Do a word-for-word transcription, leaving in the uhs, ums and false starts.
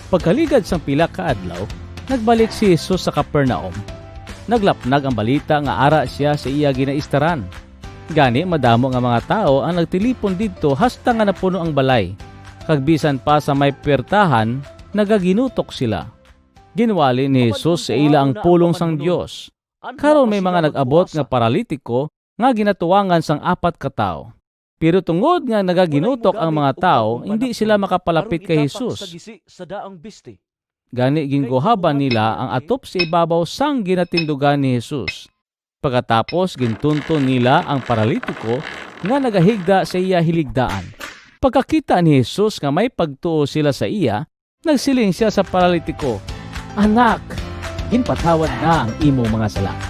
Pagkaligad sang pila ka adlaw, nagbalik si Jesus sa Capernaum. Naglapnag ang balita nga ara sia sa iya ginaistaran. Gani, madamo nga mga tawo ang nagtilipon didto hasta nga napuno ang balay, kag bisan pa sa may puwertahan, nagaginutok sila. Ginwali ni Jesus sa ila ang pulong sang Dios. Karon may mga nag-abot nga paralitiko nga ginatuwangan sang apat ka tawo. Pero tungod nga nagaginutok ang mga tawo, hindi sila makapalapit kay Jesus. Gani, ginguhaban nila ang atop sa ibabaw sang ginatindugan ni Jesus. Pagkatapos, gintunton nila ang paralitiko nga nagahigda sa iya hiligdaan. Pagkakita ni Jesus nga may pagtuo sila sa iya, nagsiling sia sa paralitiko, "Anak, ginpatawad na ang imong mga sala."